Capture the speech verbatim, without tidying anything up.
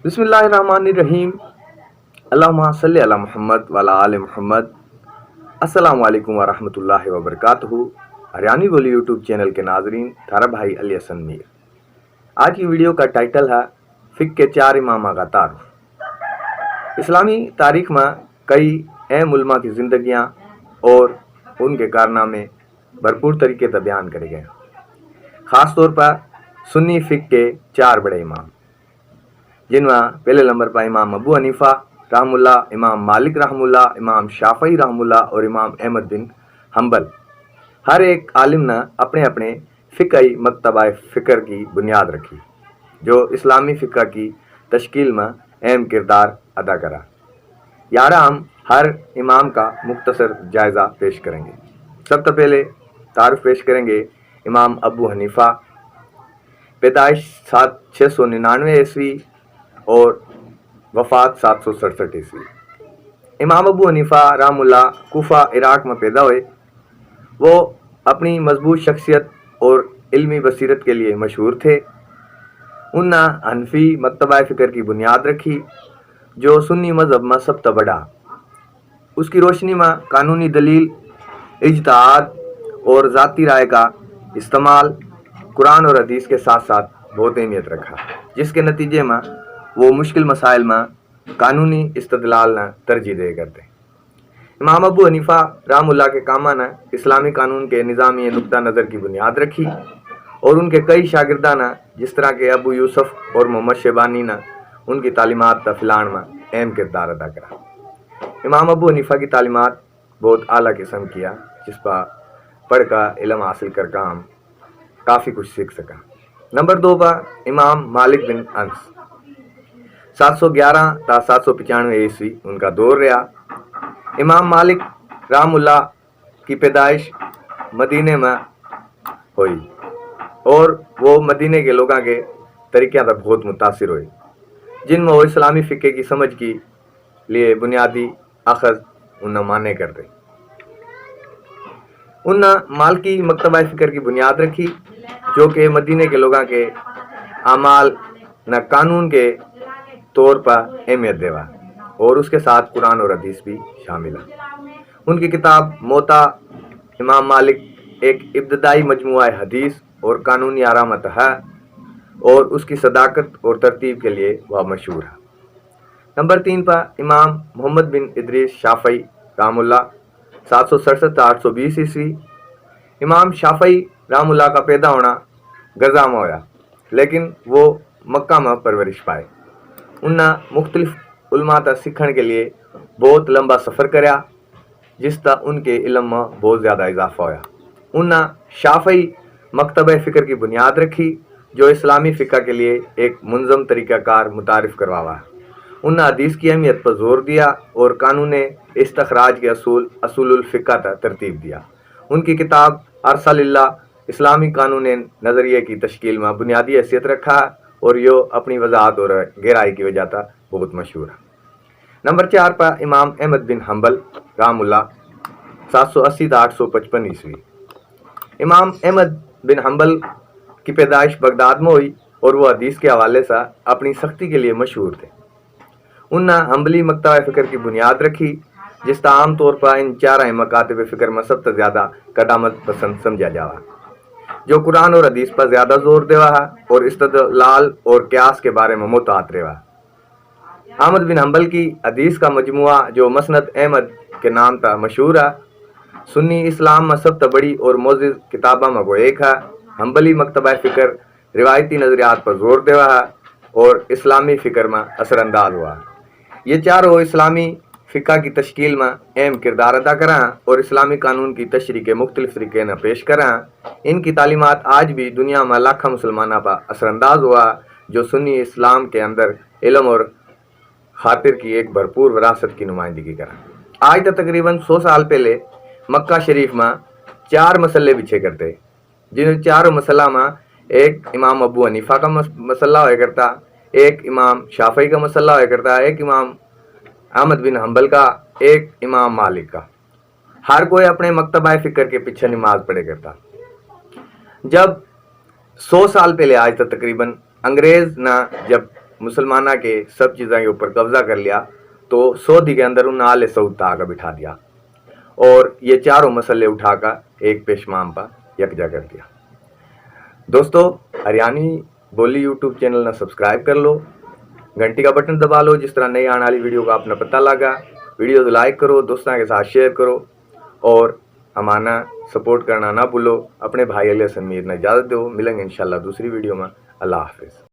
बिस्मिल्लाहिर्रहमानिर्रहीम। अल्लाहुम्मा सल्लि अला मुहम्मद व अला आले मुहम्मद। अस्सलाम वालेकुम व रहमतुल्लाहि व बरकातहू। हरियाणवी बोली YouTube चैनल के नाजरीन, थारा भाई अली हसन मीर। आज की वीडियो का टाइटल है फिक के चार इमामा का तारुफ। इस्लामी तारीख में कई अहम उलमा की जिंदगियां और उनके कारनामे भरपूर तरीके से बयान करे गए। खास तौर पर सुन्नी फिक के चार बड़े इमाम, जिनमें पहले नंबर पर इमाम अबू हनीफा रहमुल्ला, इमाम मालिक रहमुल्ला, इमाम शाफई रहमुल्ला और इमाम अहमद बिन हंबल। हर एक आलिम ने अपने अपने फिकही मकतबा फिक्र की बुनियाद रखी, जो इस्लामी फिका की तश्कील में अहम किरदार अदा करा। यारा हम हर इमाम का मुख्तसर जायजा पेश करेंगे। सब तो पहले तारुफ पेश करेंगे इमाम अबू हनीफा। पैदाइश सात छः सौ निन्यानवे ईस्वी और वफात सात सौ सड़सठ ईस्वी। इमाम अबू हनीफा रहमुल्ला कूफा इराक में पैदा हुए। वो अपनी मजबूत शख्सियत और इल्मी बसीरत के लिए मशहूर थे। उन्हें हनफी मकतबा फिक्र की बुनियाद रखी, जो सुन्नी मजहब में सब तो बड़ा। उसकी रोशनी में कानूनी दलील, इजतहाद और जाती राय का इस्तेमाल कुरान और हदीस के साथ साथ बहुत अहमियत रखा, जिसके नतीजे में वो मुश्किल मसाइल में कानूनी इस्तदलाल ने तरजीह दे करते। इमाम अबू हनीफा रहमुल्ला के कामा ने इस्लामी कानून के निज़ामी नुक्ता नज़र की बुनियाद रखी और उनके कई शागिर्दा ने, जिस तरह के अबू यूसुफ और मोहम्मद शेबानी ने, उनकी तालीमात का फैलाण में अहम किरदार अदा करा। इमाम अबू हनीफा की तालीमात बहुत आला किस्म की है, जिस पर पढ़ का इलम हासिल करके हम काफ़ी कुछ सीख सका। नंबर दो पर इमाम मालिक बिन अनस। सात सौ ग्यारह ता सात सौ पचानवे ईस्वी उनका दौर रहा। इमाम मालिक रहमुल्ला की पैदाइश मदीने में हुई और वो मदीने के लोगों के तरीक़ों से बहुत मुतासिर हुए, जिनमें वो इस्लामी फ़िक़्ह की समझ के लिए बुनियादी अखज उन्हें मान्य करते। उन्हें मालकी मकतबा फ़िक्र की बुनियाद रखी, जो कि मदीने के लोगों के अमाल न कानून के तौर पर अहमियत देवा और उसके साथ कुरान और हदीस भी शामिल है। उनकी किताब मोता इमाम मालिक एक इब्तदाई मजमूआ हदीस और कानूनी आरामत है और उसकी सदाकत और तरतीब के लिए वह मशहूर है। नंबर तीन पर इमाम मोहम्मद बिन इदरीस शाफई रामुल्ला, सात सौ सड़सठ आठ सौ बीस ईस्वी। इमाम शाफई रामुल्ला का पैदा होना गजा में होया, लेकिन वो मक्का में परवरिश पाए। उन्हें मुख्तलिफ उलमा तक सीखण के लिए बहुत लंबा सफ़र करया, जिसका उनके इलम में बहुत ज़्यादा इजाफा होया। उन्हें शाफई मकतब फ़िक्र की बुनियाद रखी, जो इस्लामी फ़िक्र के लिए एक मुनज़म तरीक़ाकार मुतारिफ करवावा। उन्हें हदीस की अहमियत पर जोर दिया और कानून इस्तखराज के असूल, असूलुल फ़िक्र का तरतीब दिया। उनकी किताब अरसालिल्ला इस्लामी कानून नज़रिए की तश्कील में बुनियादी हैसियत रखा और यो अपनी वजाहत और गहराई की वजह से बहुत मशहूर है। नंबर चार पर इमाम अहमद बिन हंबल रामुल्ला, सात सौ अस्सी ता आठ सौ पचपन ईस्वी। इमाम अहमद बिन हंबल की पैदाइश बगदाद में हुई और वो हदीस के हवाले से अपनी सख्ती के लिए मशहूर थे। उन्हें हंबली मकतब फ़िक्र की बुनियाद रखी, जिसका आमतौर पर इन चार मकातब फ़िक्र में सबसे ज़्यादा कदामत पसंद समझा जावा, जो कुरान और हदीस पर ज़्यादा जोर देवा है और इस्तदलाल और क्यास के बारे में मोहतात रेवा। अहमद बिन हंबल की हदीस का मजमूआ, जो मसनद अहमद के नाम तक मशहूर है, सुन्नी इस्लाम में सबसे बड़ी और मोअज़्ज़िज़ किताबा में को एक है। हंबली मकतबा फ़िक्र रिवायती नज़रियात पर जोर देवा है और इस्लामी फ़िक्र में असरअंदाज हुआ है। ये चारों इस्लामी फ़िक्र की तश्कील में अहम किरदार अदा करा हैं और इस्लामी कानून की तशरीह के मुख्तलिफ तरीके न पेश करा हैं। इनकी तालीमात आज भी दुनिया में लाखों मुसलमाना पर असरअंदाज हुआ है, जो सुन्नी इस्लाम के अंदर इलम और खातिर की एक भरपूर विरासत की नुमाइंदगी करा। आज तक तकरीबन सौ साल पहले मक्का शरीफ में चार मसल्ले बिछे करते, जिन चारों मसला में एक इमाम अबू हनीफा का मस-, मसला होया करता, एक इमाम शाफई का मसला होया करता, एक इमाम अहमद बिन हंबल का, एक इमाम मालिक का। हर कोई अपने मकतबा फ़िक्र के पीछे नमाज पढ़े करता। जब सौ साल पहले आज तक तकरीबन अंग्रेज ना जब मुसलमाना के सब चीज़ों के ऊपर कब्जा कर लिया, तो सऊदी के अंदर उन आले सऊद ता आके बिठा दिया और ये चारों मसले उठाकर एक पेशमाम पर यकजा कर दिया। दोस्तों, हरियाणी बोली YouTube चैनल ना सब्सक्राइब कर लो, घंटी का बटन दबा लो, जिस तरह नई आने वाली वीडियो का आपने पता लगा। वीडियो लाइक करो, दोस्तों के साथ शेयर करो और हमारा सपोर्ट करना ना भूलो। अपने भाई अली हसन मीर ने इजाज़त दो, मिलेंगे इंशाल्लाह दूसरी वीडियो में। अल्लाह हाफिज़।